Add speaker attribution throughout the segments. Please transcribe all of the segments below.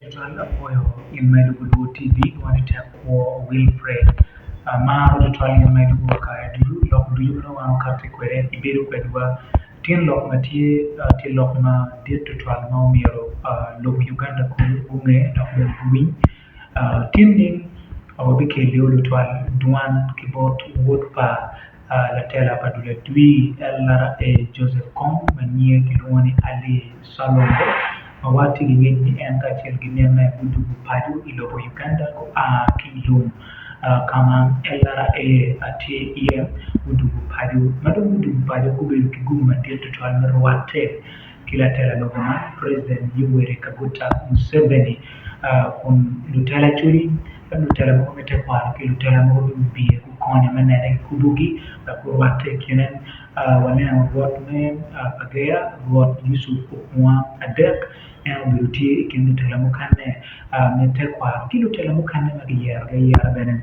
Speaker 1: Tutwal apwoyo in ma ilubo Luo TV dwoni tek kwo Wilfred amaro tutwal in ma ilubo wa kare ducu lok ducu ma nongo wan wakati kwede ibedo kwedwa tin lok ma tye tye lok madit tutwal ma omyero lobo Uganda kulu gunge dok bene guwiny tin ni wabikelo tutwal dwan ki bot wod pa latela pa dul adwi LRA Joseph Kony ma nyinge kilwongo ni Ali Salongo ma watye ki ngec ni en kacel ki minne gudwogo paco i lobo Uganda gua ki i lum ka ma LRA tye iye gudwogo paco ma dong gudwogo paco gubedo ki gum madit tutwal me rwatte ki latela lobo man President Yoweri Kaguta Museveni kun lutela codi ki lutela mogo me tekwaro ki lutela mogo me wibye gukonyo me nene ki kubogi wek gurwatte i kine waneno rwot me Pagea rwot Yucuf Okunga adek en obedo tye i kin lutela mukene me tekwaro ki lutela mukene ma kiyerogi ayera bene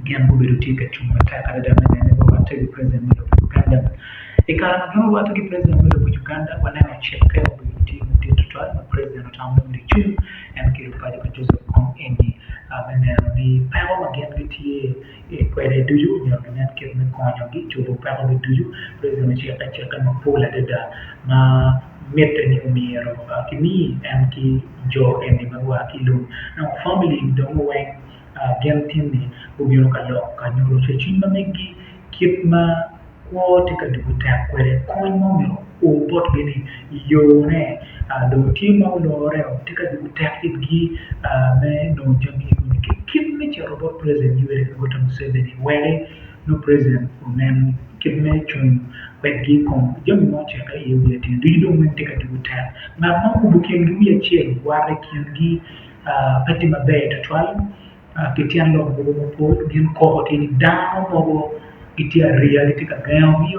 Speaker 1: gin gubedo tye ka cung matek adada me neno ni gurwatte ki president me lobo Uganda. I kare ma gin orwatte ki president me lobo Uganda waneno cikke obedo tye madit tutwal ma president otamo ni myero ecung en ki lupaco pa Joseph Kony eni me neno ni peko ma gin gitye kwede ducu myero ginen kit me konyogi cobo pekogi ducu. President ocikke cikke mapol adada ma mitte ni omyero kimi en ki jo eni ma gua ki i lum dong famili dong weng gin tin-ni gubino ka lok ka nyuto cwercwiny ma meggi kit ma kwo tye ka dwogo tek kwede kony ma omyero o botgi-ni i yone dong tye ma oloreo tye ka dwogo tek itgi me nongo jami enoni ki kit me cito bot president Yoweri Kaguta Museveni weki nongo president onen kit me cung kwedgi i kom jami ma oceke iye wiye atir ducu dong weng tye ka dwogo tek ngat ma okubo kingi wiye acel ogwaro i kingi pe tye maber tutwal pi tyen lok mogo mapol gin koko tye ni dano mogo gitye ariya gitye ka gengogi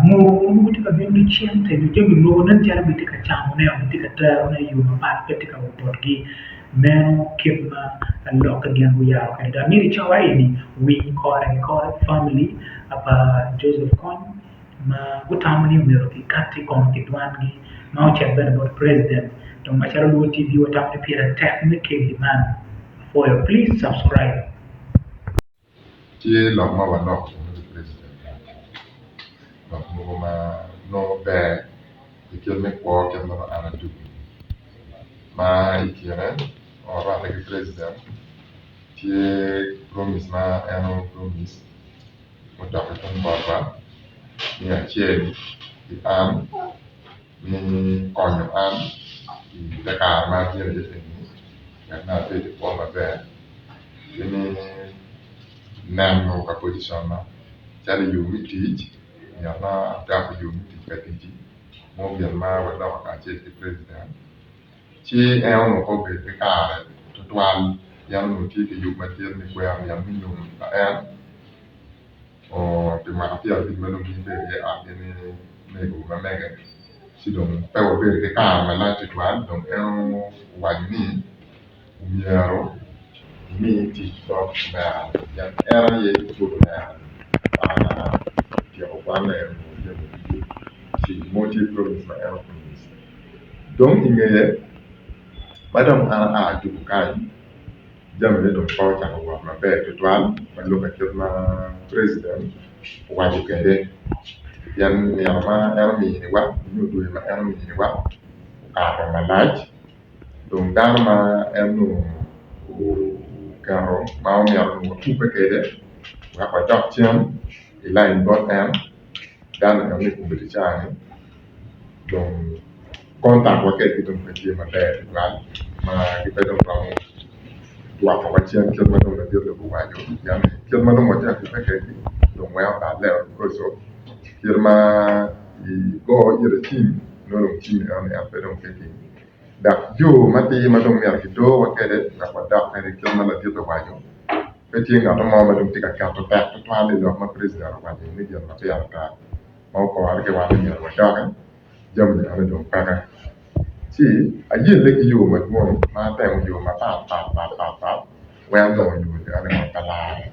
Speaker 1: nguru mogo tye ka bino ki cente nyo jami mogo nen calo gitye ka camone nyo gitye ka terone i yo mapat pe tye ka wot botgi meno kit ma lokke gin guyaro kwede dok myero i cawa eni winy kore ki kore famili pa Joseph Kony ma gutamo ni myero gikatti kono ki dwangi ma ocit bene bot president dong macalo luo TV watamo ni pire tek me keli man apwoyo please subscribe.
Speaker 2: Tye lok ma waloko kunu ki president lok mogo ma nongo ber i kit me kwo kit ma an atuku ma i kine warwatte ki president tye promise ma en o promise mudok ki tung botwa me acel ki an me konyo an i te kare ma atye iye eni wek nongo abed ki kwo maber ki me neno ka pociconna calo i yo me tic nyo ma adok i yo me tic ka ticci mo gin ma wadoko kacel ki president ci en onongo pe obedo ki kare tutwal pien onongo tye ki yub madit me kwero nino me nyom pa en pi mwaka 50 ma dong gin bedo iye i otgi ni mego ma mege ci dong pe wabedo ki kare malac tutwal dong en owaco ni myero imi tic bot omera-ni pien en aye pud omera-ni otyeko kwanne onongo jami ducu ci nongo tye promise ma en o promise Dong i ngeye, ma dong an aa ajuko kany, jamine dong pe ocako wot maber tutwal ma lubbe kit ma president owaco kwede pien nino ma en ominiwa nyo dwe ma en ominiwa okato malac dong dano ma en onongo oketo ma omyero onongo wakubbe kwede wek wadok cen i lain bot en dano eno ni obedo caa-ni dong kontak wa kwedgi dong pe tye maber tutwal ma gipe dong romo dwokowa cen kit ma dong ladit lobo owaco pien ni kit ma dong watye ka kubbe kwedgi dong weko oballe because of kit ma igo ite cim nongo dong cim enoni en pe dong tye dok yo matir ma dong myero kidorwa kwede wek wadok kwede kit ma ladit owaco pe tye ngat mo ma dong tye ka keto tek tutwal i lok ma president owaco ni gin ma pire tek. ma okore ki wan ni myero wadoki, jami eno dong peke. Ci ayelle ki yo madwong ma atemo yo mapat pat pat pat pat wek anongo yo eno ni pe larre.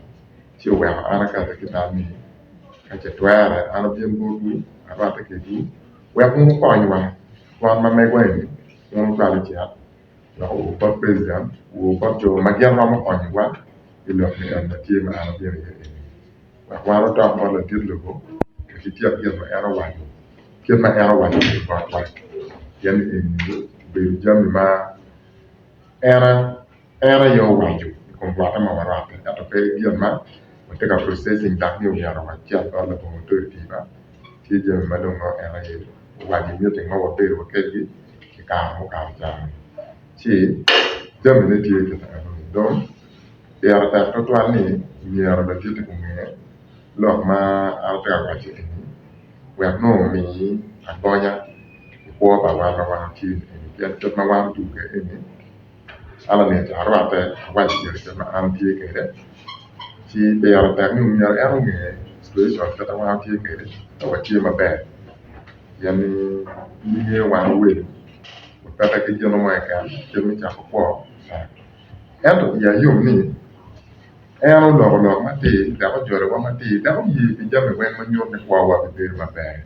Speaker 2: Ci oweko an akati ki tam ni ka ce twere an abin botwu arwatte kwedwu wek wun wukonywa wan ma megwa eni wun wucwalo cet. Wek oo bot president, oo bot jo ma gin romo konyowa i lok ni eni ma tye ma an abino iye eni. Wek wan odok bot ladit lobo ki tyek gin ma en owaco kit ma en owaco kwede botwa pien ni eni obedo jami ma en aye owaco i kom rwatte ma warwatte ento pe gin ma watye ka processing dok ni myero wacit bot labongo authority ba tye jami ma dong nongo en aye owaco i meeting ma wabedo wa kwedgi i kare mukato ca-ni ci jamine tye kit enoni dong pire tek tutwal ni myero laditi onge lok ma an atye ka waco eni wek nongo omi agonya i kwo pa wan ma wan watye eni pien kit ma wan otugo kwede eni calo myero arwatte awac gire kit ma an atye kwede ci pire tek ni myero en onge situation kit ma wan watye kwede ka watye maber pien ni in ingeyo wan welo wapeke ki gin mo keken kit me cako kwo tek ento iya yom ni en oloko lok matir dok ojolowa matir dok oye pi jami weng ma nyuto ni kwowa bibedo maber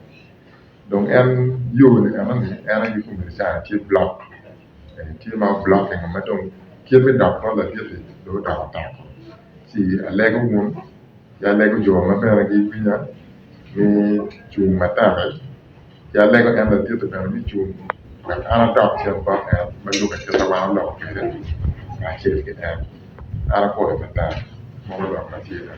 Speaker 2: dong en yo ni enoni en aye kome ca tye block tye ma oblocking ma dong kit me dok bot ladit-ti dong odoko tek ci alego wun ki alego jo ma bene giwinya me cung matek ki alego en ladit-ti bene me cung wek an adok cen bot en ma lubbe kit ma wan oloko kwede kacel ki en an apwoyo matek mogo lok ma tye eno.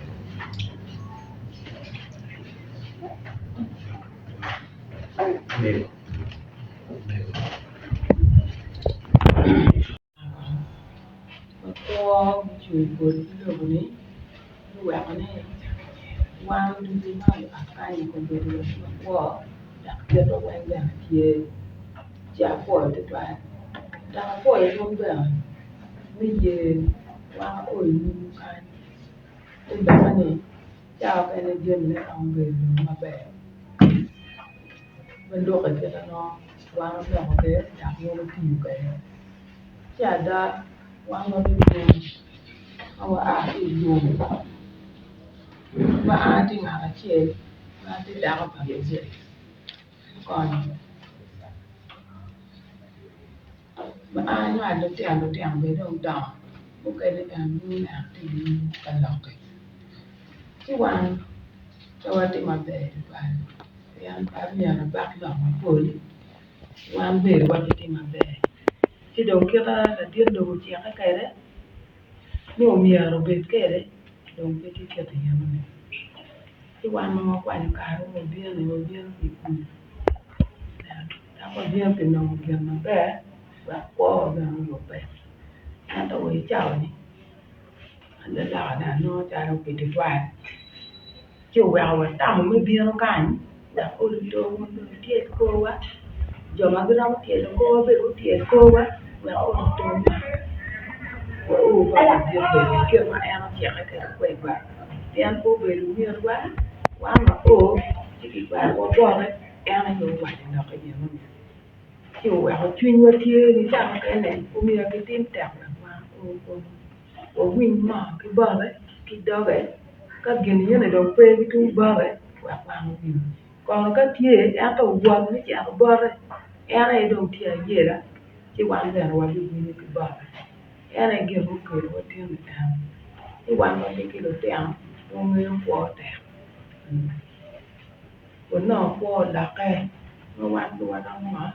Speaker 3: Kwo mucung i polo ki lobo-ni guweko ni wan ducu ma i ot kany obedo wa ki makwo dok kitwa weng bene tye ci apwoyo tutwal dok apwoyo wun bene me ye wan o i nyimwu kany me loko ni ca mukene jamine romo bedo maber. Ma lukke kite nongo wan oloko kwede dok wun wutiyo kwede ci ada wan wabibino ka wa a ki i lum ma an atye ngat acel ma atye dako pa Moses konyo ma an anywalo lutino lutino bene dong dongo mukene bene nongo atye ka lokke ci wan pe watye maber tutwal. Pien pe myero abak lok mapol, wan bedowa pe tye maber. Ci dong kita ladit lobo ocikke kwede ni omyero obed kwede dong pe tye kit enoni. Ci wan ma wakwanyo kare ma wabino-ni wabino pi kuc dok wabino pi nongo gin maber wek kwowa bene oyubbe. Ento wa i cawa-ni alokane anongo calo pe tutwal. Ci oweko watamo me bino kany wek olo to wun bene wutyel korwa, jo ma giromo tyelo korwa bene gutyel korwa wek olo to wao bot ladit bene kit ma en ocikke kwede kwedwa pien pe obedo myerwa wan wao ci kicwalowa bote en aye owaco lok enoni ci oweko cwinywa tye ni ca mukene omyero kitim tek wek wan oo kunu. Wawiny ngo ki bote ki doge ka gin eni dong pe ki tung bote wek wan owiny kono ka tye ento wot me cito bote en aye dong tye ayela ci wan bene wabiwinyo ki bote en aye gin mukelo wa tin i en ci wan watye ki lutino ma wangeyo kwo tek wanongo kwo olokke ma wan pe waromo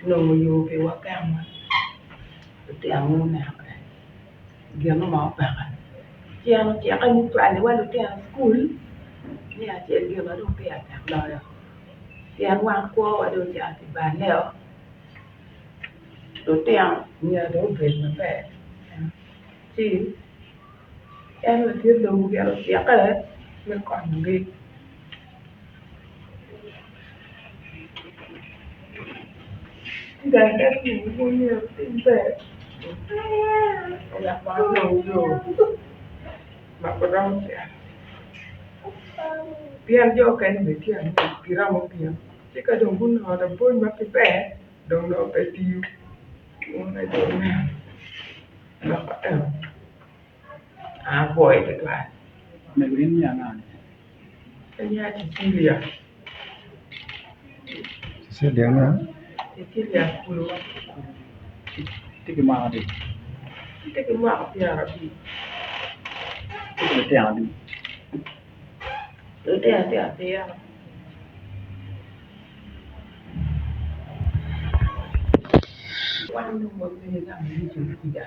Speaker 3: nongo yo piwa kenwa lutino guneko gin mo peke ci en ocikke ni cwaliwa lutino i cukul me acel gin ma dong pire tek loyo pien wan kwowa dong ocako ki balle-o lutino myero dong obed maber ci en latin dong myero ocikke me konyogi. Pien jo okene bene tye angec giromo bino ci ka dong gunongo labol ma pe ber dong nongo pe tiyo Apwoyo tutwal.
Speaker 1: Mego in niang anga?
Speaker 3: Anya Cecilia.
Speaker 2: Cecilia anga?
Speaker 3: Cecilia Kulu.
Speaker 1: Itye ki mwaka adi?
Speaker 3: Atye ki mwaka pyerabic.
Speaker 1: Itye ki lutino adi?
Speaker 3: Lutino tye abiro. Wan dong wape ka ma Yecu otuca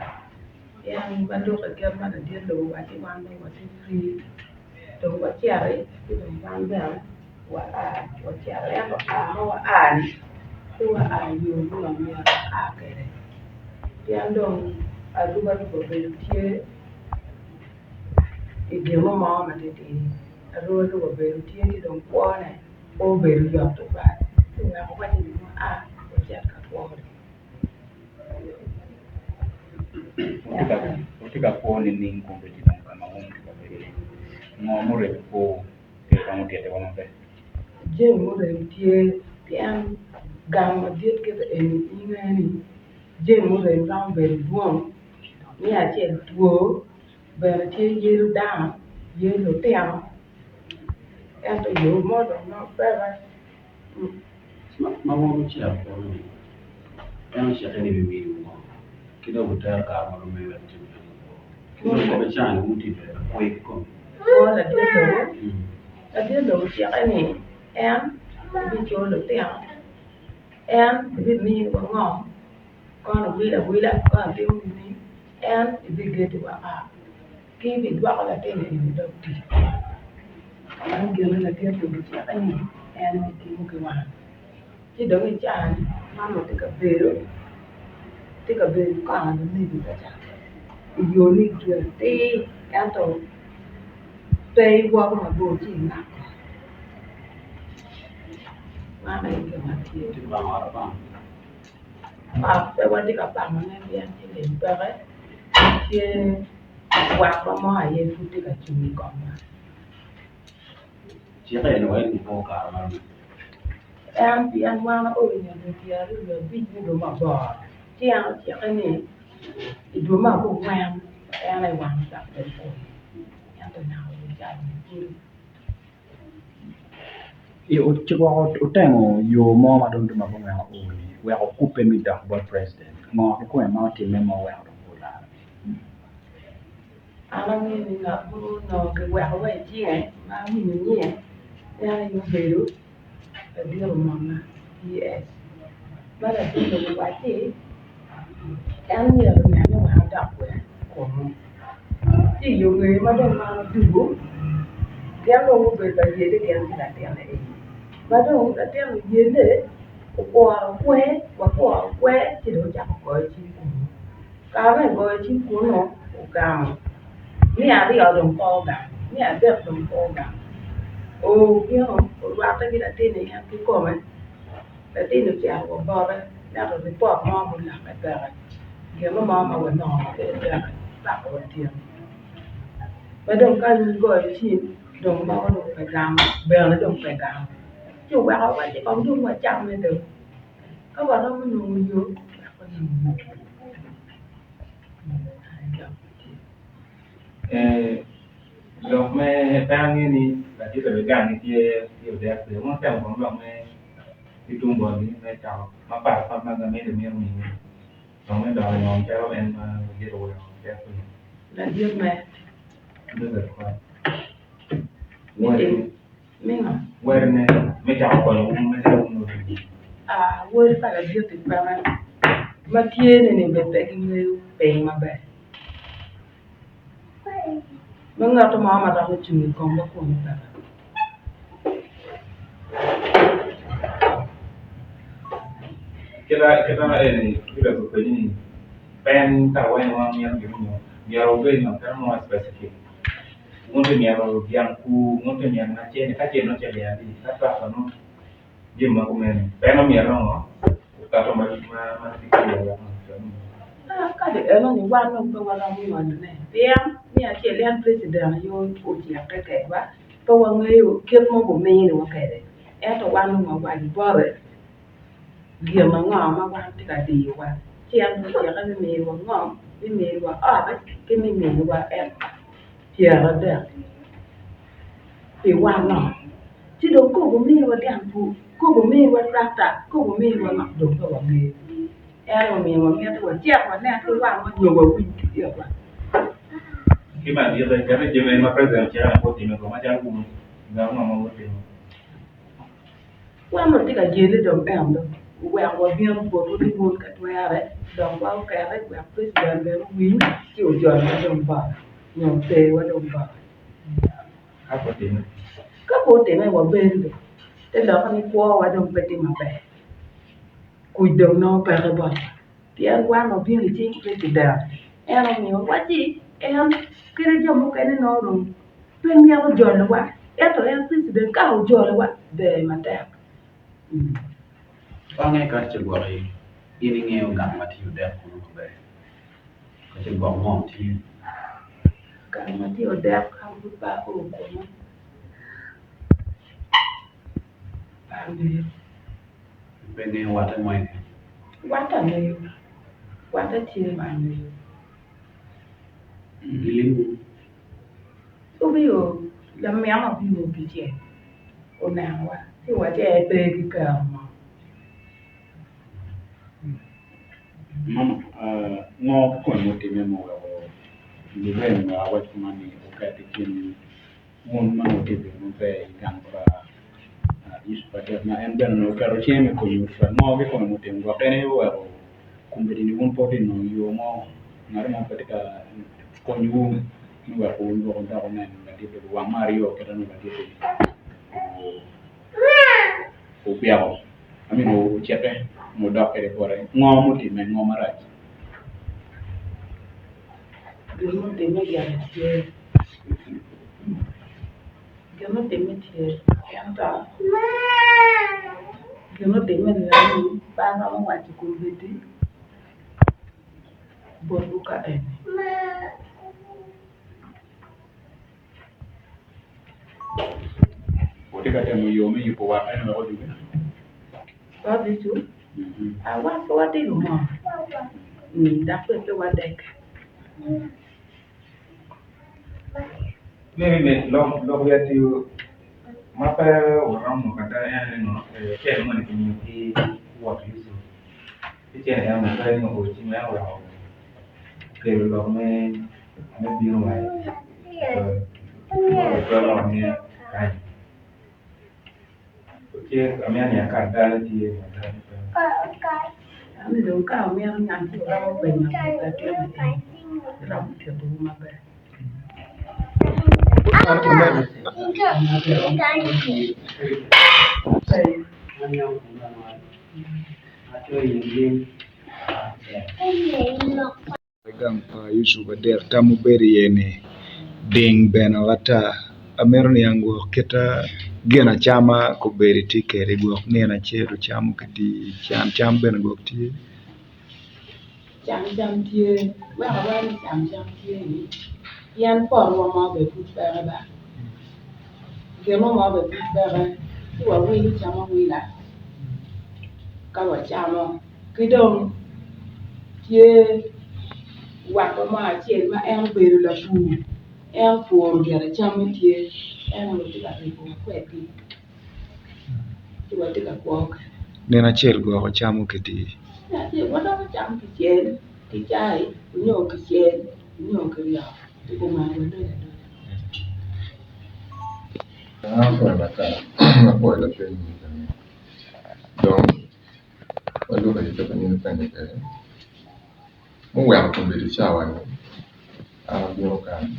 Speaker 3: pien ma lok kit ma ladit lobo owaco ni wan dong watye free dong wacito ci dong wan bene waa wacito ento aa ma waa ni pe waa i yo ma onongo myero waa kwede pien dong arubaruba obedo tye i gin mo matitidi arubaruba obedo tye ci dong kwone pe obedo yot tutwal ci oweko waci ni waa wacit ka kwo.
Speaker 1: Wutye ka kwo nining kombeddi dong ka ma wun wutye ka bedo iye? Ngo murego kwowu? Pe iromo tittiwa maber?
Speaker 3: Jami murem tye pien gang madit kit eni inge ni jami murem romo bedo dwong me acel two bene tye yelo dano yelo lutino ento yo mo dong nongo peke.
Speaker 4: Ma wun wucito kunu-ni, en ocikke ni ebimiyowu ngo, ki dong wutero kare ma rom mene wek wutim gin mukwo? Ki dong kop icaa-ni wun wutye ka kwer kikome.
Speaker 3: Kwo ladit lobo, ladit lobo ocikke ni en ebiculo lutino, en ebimiyowa ngo, kono owilo awila, kono timo nining, en ebigetowa ot. Ki bidwoko latin eni i dog tic. Man gin ma latin eni ocikke ni en ebitimo ki wan. Ci dong i caa-ni man watye ka bedo tye ka bedo i kona lunebi ka ca i yo ni tye atir ento pe iwoto mabor ci ingako man aye gin ma tye. Ot pe watye ka pangone pien ciling peke tye watwa mo aye pud tye ka cung i komwa. En pien wan oo i nge dwe pyeraryo wiye abic me dwe me aboro ci en ocikke ni i dwe me abongwen en aye wang ocako kwede kome ento naka wa i cawa-ni pudi.
Speaker 1: Otemo yo mo ma dong dong abongwen oo-ni wek okubbe me dok bot president ngo kikome ma otimme ma oweko dong pe olaro?
Speaker 3: An angeyo ni ngat ma onongo kiweko wa i cinge ma awinyo nyinge en aye obedo ladit omona PS ma latin dong owacci en myero onen ni wek adok kwede kunu. Ci i yo ngeye ma dong an adugo, gin dong gubedo ka yelle gin ki latinne eni. Ma dong latin oyelle, okworo kwer, wakworo kwer ci dong ocako goyo cim kunu. Kare ma egoyo cim kunu, ogamo me aryo dong pe ogamo, me adek dong pe ogamo. Obino orwatte ki latinni en kikome. Latin ocito wa bote ento ripot mo ma olokke peke, gin mo ma wanongo kwede peke paka wa tyen. Ma dong ka in igoyo cim dong mogo dong pe gamo bene dong pe gamo ci oweko awaci kong dong wacamme do ka waromo nongo yo wek wanong yo.
Speaker 1: Lok me pe ange ni ladit labegangi tye odek kwede wun wutemo kong lok me ki tung botgi me cako mapat pat ma gamente mito miyo dong me dok i ngom calo en ma ladit oweko odek kwede.
Speaker 3: Ladit me? Me ngo?
Speaker 1: Wadine me cako konyo wun macalo wun lutic.
Speaker 3: Aa, wod pa ladit-ti peke ma tye-ni ni bene pe gingeyo piny maber. Ma ngat mo ma romo cung i komwa kunu peke.
Speaker 1: Kita kita eni tye ka penyi ni pen ka weng ma mito gin nyo myero wubed ma more specific. Wun tye myero dyang pur, wun tye myero ma cene ka cene nongo cene adi ka tractor nongo jami ma kumeno pe nongo myero nongo okato ma
Speaker 3: Kadi eno ni wan dong pe waromo ngolone pien me acel en president aye ocikke kedwa pe wangeyo kit ma obiminiwa kwede ento wan dong wawaco bote gin ango ma wan tye ka diyowa ci en ocikke me miniwa ngom, me miniwa ot ki me miniwa pyeradek pi wan-o ci dong ka guminiwa dyang pur, ka guminiwa tractor, ka guminiwa ngo dong pe wangeyo. En aye omiyo wamito ni wacit wanen ki wangwa nyo wawiny ki itwa.
Speaker 1: Ki me agikki, ket jami ma president ocito ni pe otime kong macalo wun gin ango ma wutimo?
Speaker 3: Wan watye ka yelle dong ento oweko wabino botwu ni wun ka twere lokwa okete wek president bene owiny ci ojolwa dong bote nyo oterwa dong bote.
Speaker 1: Ka pe otime?
Speaker 3: Ka pe otime wabedo dong te lokke ni kwowa dong pe tye maber kuc dong nongo peke botwa pien wan wabino i cing president en omiyo wacci en kadi jo mukene nongo dong Pe myero jolowa, ento en preciden ka ojolowa ber matek.
Speaker 4: Bange ka ce gwoki in ingeyo gang ma tye odek kunu maber, ka ce gwok ngom tye.
Speaker 3: Gang ma tye odek an pud pe ao kunu, pe angeyo.
Speaker 4: Pe ingeyo watte mo keken?
Speaker 3: Watte angeyo, watte tye ma angeyo.
Speaker 4: Gilimo?
Speaker 3: Obio lamino obio kicel onenowa ci owacci en pe ki kero mo.
Speaker 1: Mama, ngo kikome mutimme ma oweko lirem wek awac kuman ni oket i kin wun ma onongo wutye ka bedo maber i gang pa Yucup Adek ma en bene onongo oketo cinge me konyowu tutwal ngo kikome mutimo gwok en aye oweko kombeddi ni wun pe wutye ka nongo yo mo ngat mo pe tye ka konyowu me weko wun dok wudok wunen ladit lobo wang me aryo kit ma nongo ladit-ti obyeko I mean ocikke nyo odok kwede bote ngo mutimme ngo marac?
Speaker 3: Gin mutimme gire tye gin mutimme tye ento gin mutimme ni pe aromo waco kombeddi botwu ka eni.
Speaker 1: Watye ka temo yo me yubo wat eni wek odwogi.
Speaker 3: Bot Yecu, wan pe watimo mo, dok bene pe wadegge.
Speaker 1: Lok wiye tiyo ma pe waromo kada en aye ni cente moni kimiyo ki wot Yucu ci cente eno pe ni ogoyo cim en oweko okelo lok me bino wa i kany amito niang ka adane tye nyo adane pe.
Speaker 3: Ento dong ka wumito niang ci wuromo penyo latin ni romo titowu maber.
Speaker 1: Gang pa Yucup adek tam obedo iye ni ding bene ata amito niang gwok kita gin acama kobedo itye kwede gwok nino acel wucamo kadi cam bene gwok tye.
Speaker 3: Cam cam tye wek awac ni cam cam tye ni pien potwa mo bene pud peke ba gin mo bene pud peke ci wawilo cam awila ka wacamo. Ki dong tye watwa mo acel ma en obedo lapur en opuro gire camme tye en aye tye ka ribowa kwedgi ci watye ka kwo kwede.
Speaker 1: Nino acel gwok wucamo kidi?
Speaker 3: Nino acel waromo camo kicel ki cai nyo kicel nyo kiryo ki kumeno walol alola.
Speaker 2: Apwoyo lapeny ni dong Ma lubbe ki kit ma in ipenyo kwede, muweko kombeddi cawa-ni an abino kany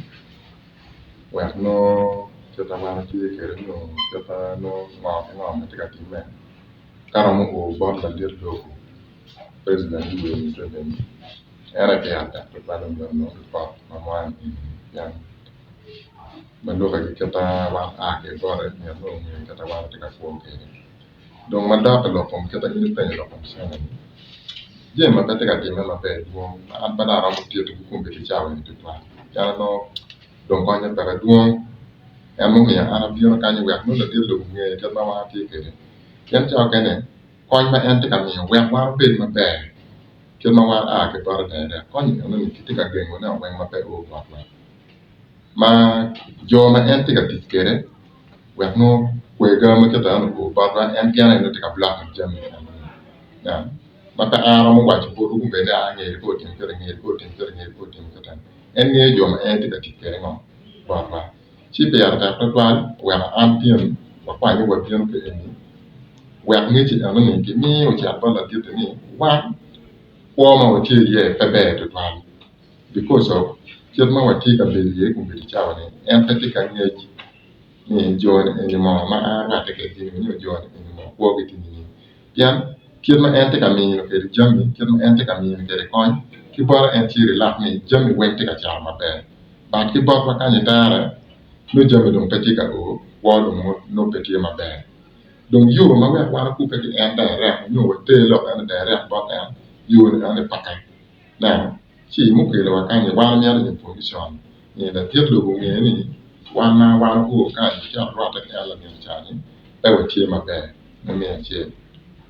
Speaker 2: wek nongo kit ma wan watye kwede nyo kit ma nongo ngo ki ngo ma tye ka timme ka romo o bot ladit lobo president Yoweri Museveni en aye pire tek tutwal ni myero onong ripot ma wan eni pien ma lubbe ki kit ma wan aa kwede bote myero nongo onge kit ma wan watye ka kwo kwede. Dong ma dok i lok kom kit ma in ipenyo lok kom cente-ni, jami ma pe tye ka timme maber dwong ma an pe dong aromo titogi kombeddi cawa-ni tutwal pien anongo dong konye peke dwong en mumiyo an abino kany wek nongo ladit lobo onge kit ma wan watye kwede pien cawa mukene kony ma en tye ka miyo wek wan wabed maber kit ma wan aa ki bote direct kony enoni kitye ka gengone weng ma pe o botwa. Ma jo ma en tye ka tic kwede wek nongo kwer ga ma kite eno oo botwa en gin aye nongo tye ka blocking jami eni. ma pe an aromo waco botwu kome ni aa ngeri pe otim kite, ngeri pe otim kite, ngeri pe otim kite. En ngeyo jo ma en tye ka tic kwede ngo botwa. Ci pire tek twatwal weko an tin wakwanye wabino ki eni wek ngec enoni kimi ocit bot ladit-ti ni wan kwo ma watye iye pe ber twatwal because of kit ma watye ka bedo iye kombeddi cawa-ni en pe tye ka ngec ni jo-ni eni ngo ma an arwatte kwedgi-ni nyo jo-ni eni ngo kwogi tye nining pien kit ma en tye ka miyo kwede jami kit ma en tye ka miyo kwede kony ki bote en tye rilak ni jami weng tye ka cito maber but ki botwa kany itere nongo jami dong pe tye ka o kwo dong nongo pe tye maber dong yo ma wek wan wakubbe ki en direct nyo water lok eni direct bot en yo ni enoni peke Neno, ci mukelo wa kany-nyi wan wamito information ni ladit lobo onge ni wan ma wan oo kany ocito orwatte ki en lamin ca-ni pe watye maber me miyo acel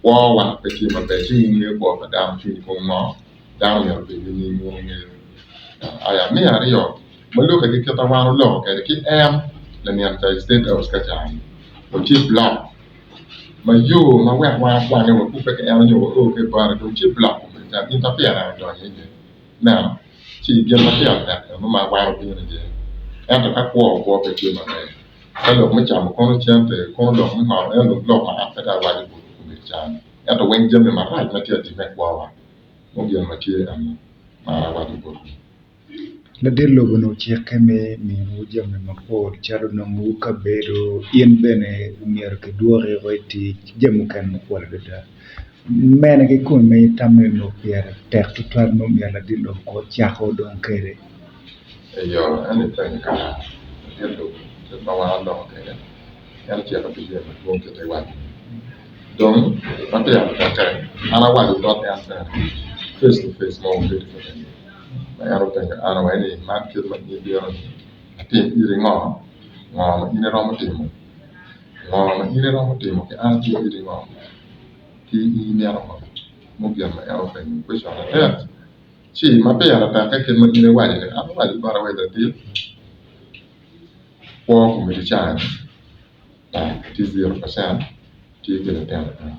Speaker 2: kwowa pe tye maber ci wun wungeyo kwo pa dano cwiny i kom ngo dano myero obed nining wun wungeyo aya me aryo ma lubbe ki kit ma wan oloko kwede ki en lamin ca i state house ka ca-ni watye block ma yo ma wek wan wakwange wakubbe ki en nyo wao ki i bote dong tye blok kome gin ma peya romo donyo iye ineno ci gin ma peya tek eno ma wan wabino iye ento ka kwo kwo pe tye maber ka lok me camo kono cente kono lok me ngo eno dong lok ma an pe dong awaco botwu kombeddi cani ento weng jami marac ma tye ka timme i kwowa nongo gin ma tye eno ma an awaco botwu.
Speaker 1: Ladit lobo-ni ocikke me miniwu jami mapol calo nongowu kabedo in bene myero kidwoki woko i tic ki jami mukene mapol adada mene kikome ma itamo ni onongo pire tek tutwal ma myero ladit lobo kong ocako dong kwede.
Speaker 2: Eyo, en ipenyo kara ladit lobo kit ma wan waloko kwede en ocito pi jami madwong kit ma iwaco-ni dong ma peya ocakke an awaco bot en bene face to face ma wabedo kwede-ni. Ma en openyo an owaco ni, Man kit ma in ibino-ni, atim iri ngo? Ngo ma in iromo timo? Ngo ma in iromo timo ki an atim iri ngo? Ki in imito ngo? Mo gin ma en openyo question atek. Ci ma pire tekke kit ma in iwaco-ni, an awaco boti wa ladit, kwo komiti caa-ni tye zero percent tye ki litino eni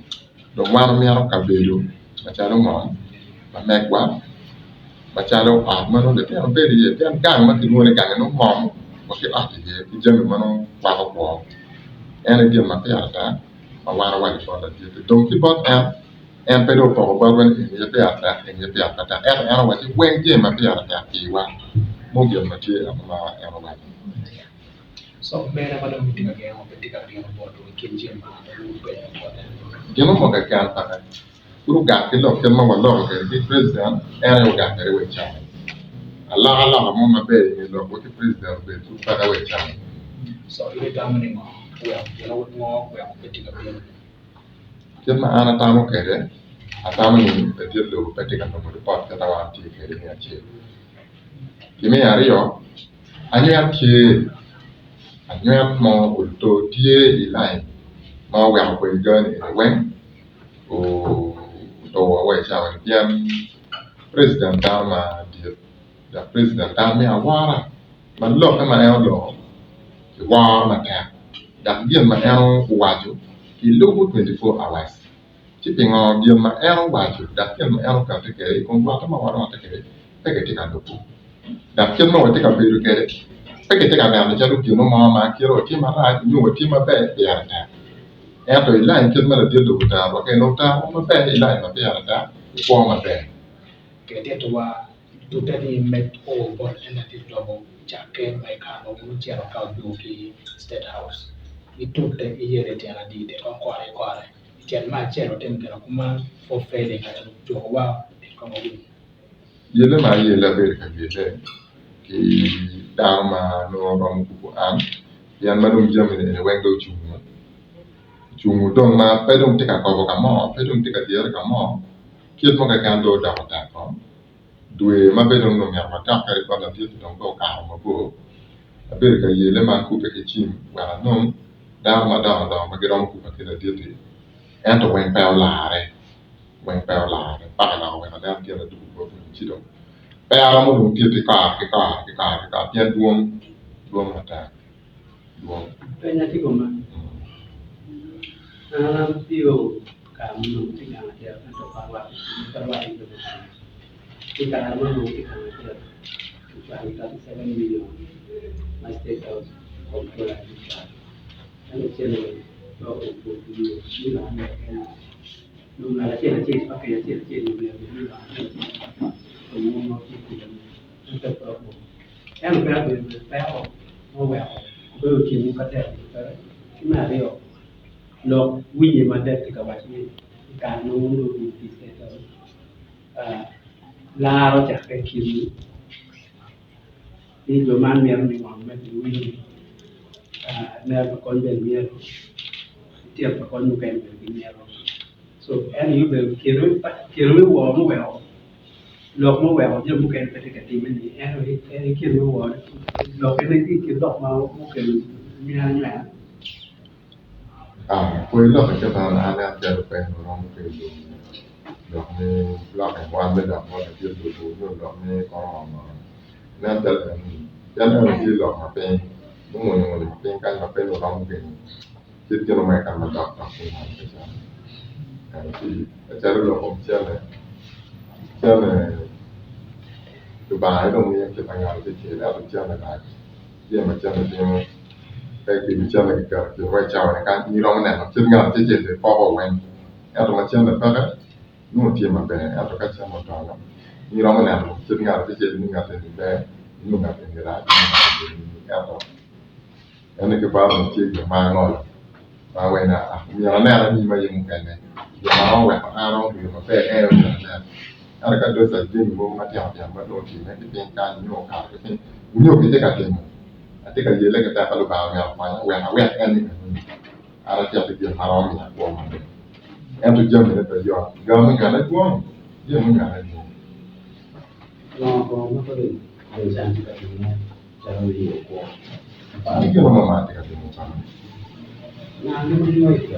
Speaker 2: dong wan wamito kabedo macalo ngo ma megwa macalo ot ma nongo litino bedo iye pien gang ma kilwongo ni gang-ngi nongo ngom wa ki ot iye ki jami ma nongo kwako kwo en aye gin ma pire tek ma wan wawaco bot ladit-ti dong ki bot en, en pe dong opoko botwa ni eni aye pire tek eni aye pire pe tek ento en owacci weng jami ma pire tek piwa mo gin ma tye eno ma en owaco. Gin mo keken peke. Pud ogak ki lok kit ma waloko kwede ki president, en aye ogak kwede wa i caa-ni. Alokaloka mo maber i nge lokwa ki president obedo pud peke wa i caa-ni. Kit ma an atamo kwede, atamo ni ladit lobo pe tye ka nongo ripot kit ma wan watye kwede me acel. Ki me aryo, Anywet tye, anywet mo oruto tye i lain ma oweko kodi gani eni weng oto wa i cawa ni pien president dano madit dok president dano me awora ma lokke ma en oloko kiworo matek dok gin ma en owaco kilubo 24 hours ci pingo gin ma en owaco dok gin ma en okati kwede i kom rwatte ma warwatte kwede pe kitye ka lubo dok kit ma watye ka bedo kwede pe kitye ka neno calo gin mo ma kite watye marac nyo watye maber pire tek ento i lain kit ma ladit lobo oterowa kwede nongo oterowa maber i lain ma pire tek ki kwo maber.
Speaker 1: Kititowa tute ni med o bot en ladit lobo cakke ma i kare ma wun wucito ka wudwogo ki i State House gitute giyelle tyen adi tit kong kore ki kore tyen me acel wutim gire kuman for failing jukowa tit kong wawiny.
Speaker 2: Yelle ma ayelle abedo ka yelle ki dano ma nongo romo kubo an pien ma dong jami eni weng dong ocungo, ocungo dong ma pe dong tye ka kobo ka mo pe dong tye ka dyere ka mo kit mo keken dong odoko tek ko dwe ma bene dong onongo myero watok kwede bot ladit-ti dong pe okato mabor abedo ka yelle ma akubbe ki cim wek anong dano madongo dongo ma giromo kubba ki ladit-ti ento weng pe olarre. weng pe olarre paka naka wek anen gin adwogo bot wun ci dong pe aromo dong titi kare ki kare ki kare ki kare pien dwong dwong matek dwong.
Speaker 4: Penya tye koma, an atio.
Speaker 5: Kare ma onongo tye gang acel ento pe arwatte pe arwatte ki jo mukene. I kare ma onongo tye gang acel kicwalo 37 million ma State House Comptroller ocwalo ento cente-ni pe oo botgi nyo ngat mo keken nyo ngat acel acel package acel acel myero obed ni ngat acel acel onongo ma tye kwede ento pe oo. Ento pe obedo bene peko ma oweko obedo cimo matek ki me aryo lok winye matek tye ka waco ni i kare ma wun dong wubedo i state house laro ocakke i kinwu ni jo man mito ni ngo me giwinyo neno pa kony bene myero litino pa kony mukene bene gimito co en aye obedo kine me wor muweko lok muweko jami mukene pe tye ka timme ni en aye kine me wor lok ene tye i kin lok ma okelo nywena nywena.
Speaker 2: Pwony lok i kit ma an aneno calo pe oromo kelo lok me lokke wan me dok bot latit lobo nyo lok me kor ngom nen calo eni pien eni tye lok ma piny mungwinyo ngwinyo ma piny kany ma pe ni oromo gengo kit gin mo keken ma dok dok ki ngom macalo lok kom cente, cente Lubanga aye dong ngeyo kit ma ngat tye kwede ento cente rac. Jami ma cente timo ka ikelo cente kiketo i kinwa i cawa ni kany in iromo neno kit ngat acel acel poko weng ento ma cente peke nongo tye maber ento ka cente odonyo in iromo neno kit ngat acel acel ni ngat eni ber nyo ngat eni rac nyo ngat eni ento ento ki bot ni tye gin ma angolo ma awaci ni aa myero anen anyim aye mukene gin ma romo weko an aromo bedo maber en aye myero anen ento ka dong jami mogo matino tino ma dong otimme ki piny kany nyo okato ki piny nyo gitye ka timo atye ka yelle ki tek pa Lubanga myero okonya wek awek en ni enoni an acit ki gin ma romo miya kwo maber ento jamine pe yot ga munywene dwong jami munywene dwong. Tye gin mo ma atye ka timo kany. Jami eno ni weng tye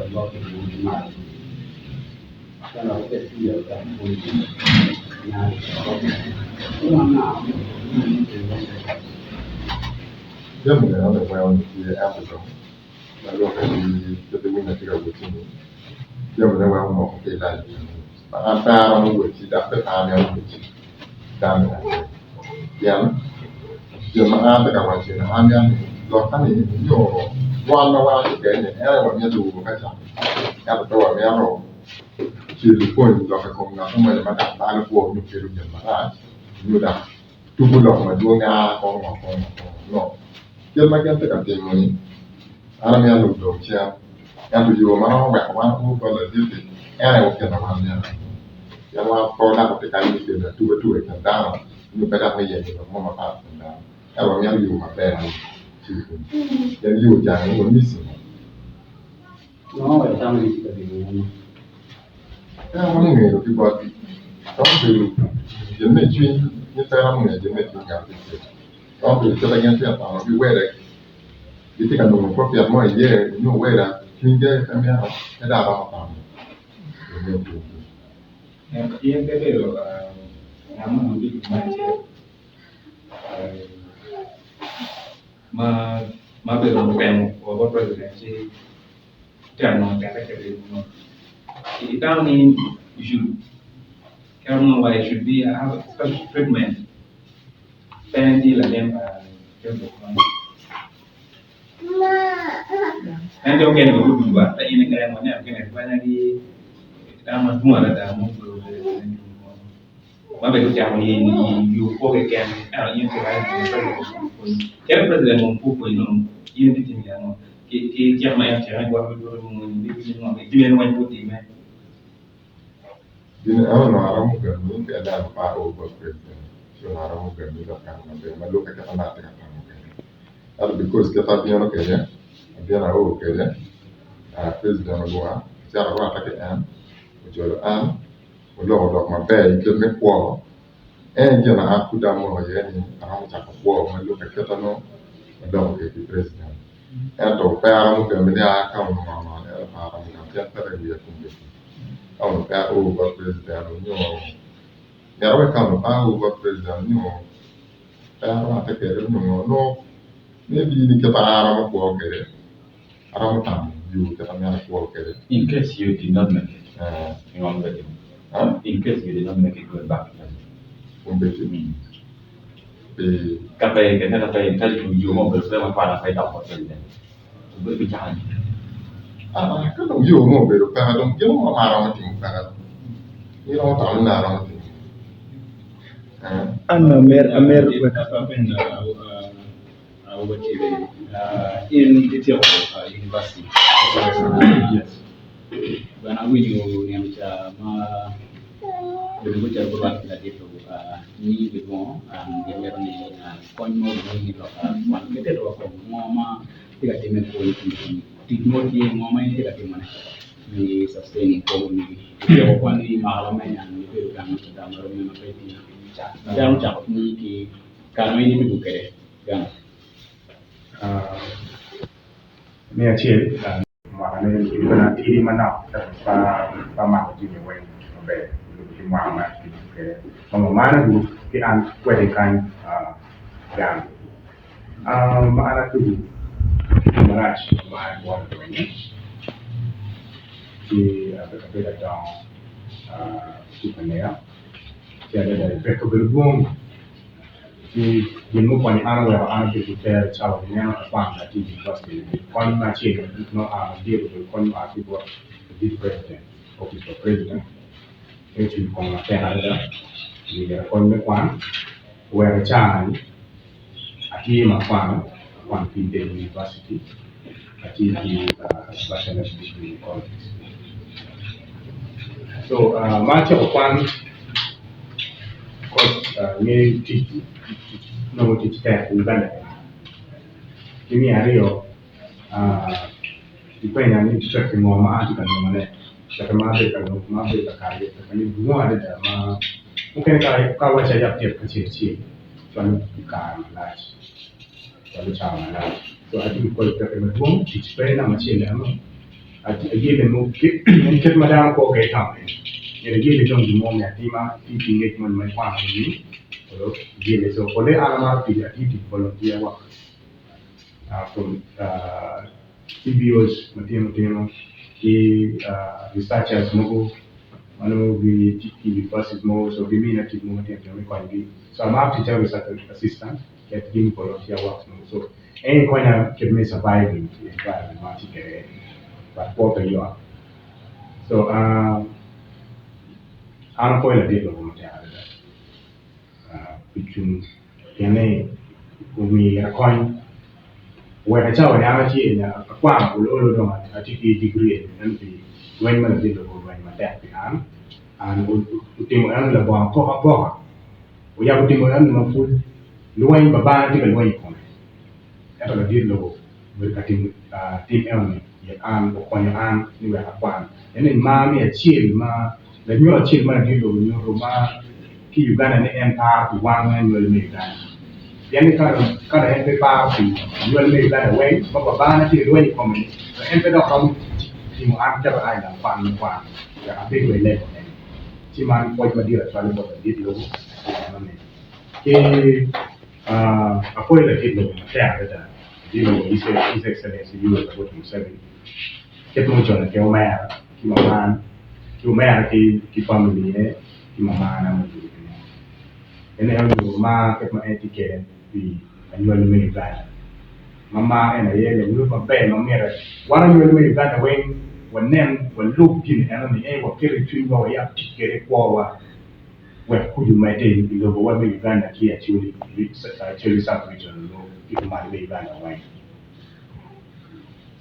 Speaker 2: ento dong ma lwokke ki kit winyo atye ka wocci-ni jamine weng omoko ki i lain ma an pe aromo wocci dok pe amito wocci dano pien gin ma an atye ka waco ni an niang ni lokka-ni nyo dwan ma wan watye kwede-ni en aye wamito lubo ka ca ento pe wamito celo pwony lok i kom ngat moni ma dok balo kwo nyo kelo gin marac nyo dok tubo lok madwong ni aa kong ngo kong ngo kong ngo no kit ma gin tye ka timo-ni an amito ni odong cen ento yo ma romo weko wan o bot ladit-ti en aye kit ma wan myero pien wan pe wadok pi kany me kelo atubatub i kin dano nyo pe dok me yenyo lok mo mapat i kin dano ento wamito yo maber me ciko pien yo jang ni wamici. Pe aromo ngeyo ki botgi romo bedo gin me cwiny nyo pe aromo ngeyo gin me cwiny ngat acel romo bedo kit ma gin tye ka tamo ki wede gitye ka nongo profit mo iye nyo weda cwinygi aye pe mito pe dong aromo tamo.
Speaker 6: In pe ibedo ngat ma onongo tye i tic acel ma obedo temo wa bot president ci temo teke kwede itamo ni you should have a special treatment pe en tye latin pa En jo mukene bene gudugo ata in keken waneno ki dano madwong adada ma obedo ma bene gucako yenyo yo kwo keken ento in calo president dong pe opwonyi dong in ibitimo gin ango ki cik ma en ociko ni gwok jami eni weng pe otime.
Speaker 2: Gin eno onongo aromo gami ki aneno pa ao bot president ci onongo aromo gami dok kare maber ma lubbe kit ma atye ka tamo kwede. Ento because kit ma abino kwede, abino ao kwede, president olwonga acito arwatte ki en, ojolo an, oloko lok maber i kit me kwo, en aye gin ma an pud dong amoko iye ni aromo cako kwo ma lubbe kit ma nongo aloko kwede ki president. Ento pe aromo gamo ni aa ka onongo ngo ngo ento pe aromo gamo pien peke i wiya kombeddi. Ka onongo pe ao bot president nyo myero wek ka onongo pe ao bot president nyo pe arwatte kwede nyo ngo nongo maybe ni kit ma an aromo kwo kwede aromo tamo. yo kit ma myero akwo kwede.
Speaker 7: In case you did not make it, ngo ma ibitimo? In case you did not make it going back to president.
Speaker 2: Kombeddi pi.
Speaker 7: Ka pe ka pe ka yo mo obedo pe ma twala pe idok bot president, ibicako ni.
Speaker 2: Aa, ka dong yo mo obedo peke dong gin mo ma aromo timo peke in iromo tamo ni aromo timo.
Speaker 8: An amito wek
Speaker 6: Apenyo awobi tye in ityeko university? Yes. Bene awinyo nino ca ma obedo gucito gurwatte ki ladit lobo ni gilwongo gimito ni kony mo gimini lok kwan ki tito wa kong ngo ma tye ka timme i kwoni koni tic mo tye ngo ma in itye ka timone me sustaining kwo megi ityeko kwanni i mwaka ma mene ibedo gang ma rom mene ma pe itiyo dano ocako pwonyi ki kare ma in idwogo kwede gang.
Speaker 8: Me acel mwaka ne bene atidi manok ento pe amako jami weng maber ki mwaka ma atye kwede ma mamana dwogo ki an kwede kany gang ma an adwogo ki marac ma an bot lweny ci abedo adongo ki pa lega ci adada peko obedo dwong. Ci gin mukonyo an oweko an abedo ki tero cawa ni neno akwano atye i university ni obedo kony me acel ma oa madit obedo kony mua ki bot ladit president, office pa president me cwinyo koma matek adada myero kony me kwan oweko i caa-ni atye ma akwano, akwano ki i Ndelo University atye ki bachelor's degree in economics. So ma atyeko kwan nge tic nongo tic tek i Uganda kany ki me aryo ipenya ni peki ngo ma atye ka nongone peki ma abedo ka kato iye peki ni dwong adada ma mukene ka awaci ayab tyeko kacel acel cwalo kare malac cwalo cawa malac so atye ki kwayo peki madwong tic pe namba acel eno. Ayelle mo en kit ma dano kwo kwede i taun eni myero iyelle dong gin mo me atima iti ki ngec moni ma ikwano ni iyelle so pole an amaro tic atiyo tic volunteer work from CBOs matino tino ki researchers mogo ma nongo gitye ki universities mogo so gimina tic mogo matino tino me konyogi so amaro tic calo research assistant ki atimo volunteer works mogo so En konya kit me surviving i environment ma atye kwede but kwo pe yot so an apwoyo ladit lobo matek adada pi cung pien ni omiya kony oweko i cawa ni an atye akwano olo olo dong atye ki degree eni pi lweny ma ladit lobo olwenyo matek pi an an otimo eno labongo apokapoka oyabo timo eno ma pud Lweny babana tye ka lweny i kome, ento ladit lobo obedo ka timo tim enoni pien an okonyo an ni wek akwan. En ni mar me acel ma lanyut acel ma ladit lobo nyuto ma ki i Uganda ni en paro pi wan me anywali me Uganda. Pien ni ka dong en pe paro pi anywali me Uganda weng ma babana tye ka lweny i kome ni dong en pe dok romo timo an calo ai langkwan me kwan wek abed wa i level eni. Ci man pwoc madit acwalo bot ladit lobo pi enoni. Ki apwoyo latit lobo matek adada, latit lobo His Excellency Yoweri Kaguta Museveni kit ma ocone ki omera ki mamana ki omera ki family ne ki mamana ma obedo bene en aye onyuto mar kit ma en tye kwede pi anywali me Uganda ma mar en aye lanyut maber ma myero wan anywali me Uganda weng wanen walub gin enoni ento waket i cwinywa wayab tic kwede i kwowa. wek kuc omedde i lobowa me Uganda ki Acholi, Acholi Sub Region onongo ki kumalo me Uganda weng.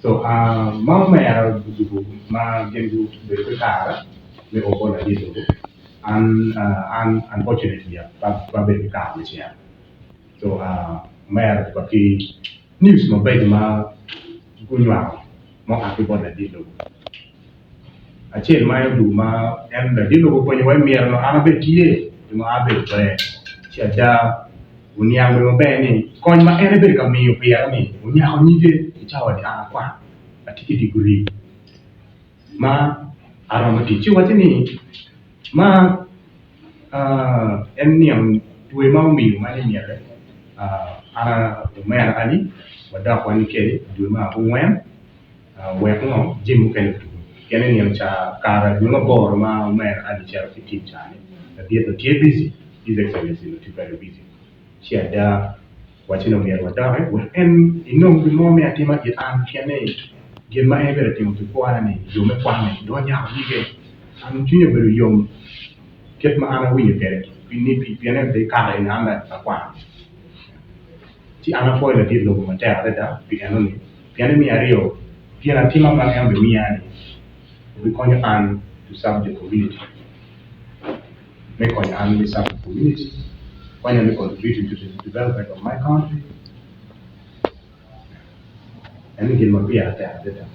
Speaker 8: So ma omera gujubo ma gin gubedo ki kare me o bot ladit lobo, an an unfortunately pe abedo ki kare me cito. So omera ojuba ki news mabeco ma gunywako ma oa ki bot ladit lobo. Acel ma en odwogo ma en ladit lobo openyo wa i myero onongo an abed tye pingo an abedo pe ci ada oniang bene maber ni kony ma en ebedo ka miyo pira ni onyako nyige i cawa ni an akwano atye ki digiri ma aromo tic ci owacce ni ma en niang dwe ma omiyo ma ni myero an omera Ali wadok wa ni kede dwe me abongwen. Wek ngo jami mukene otum. Pien i nino ca kare dwe me aboro ma omera Ali cito ki tim ca-ni, ladit onongo tye busy, His Excellency onongo tye very busy. Ci ada wacce ni omyero wadoki wek en enong gin mo me atima it an pien ni gin ma en obedo ka timo pi kwona ni yo me kwanne dong anyako nyige. An cwinya obedo yom kit ma an awinyo kwede pien ni kare eni an akwano. Ci an apwoyo ladit lobo matek adada pi enoni, pien ni me aryo, gin atima ma en obimiya-ni obikonyo an to serve the community, me konyo an me serve the community, konya me contributing to the development of my country, eno gin ma pire tek adada.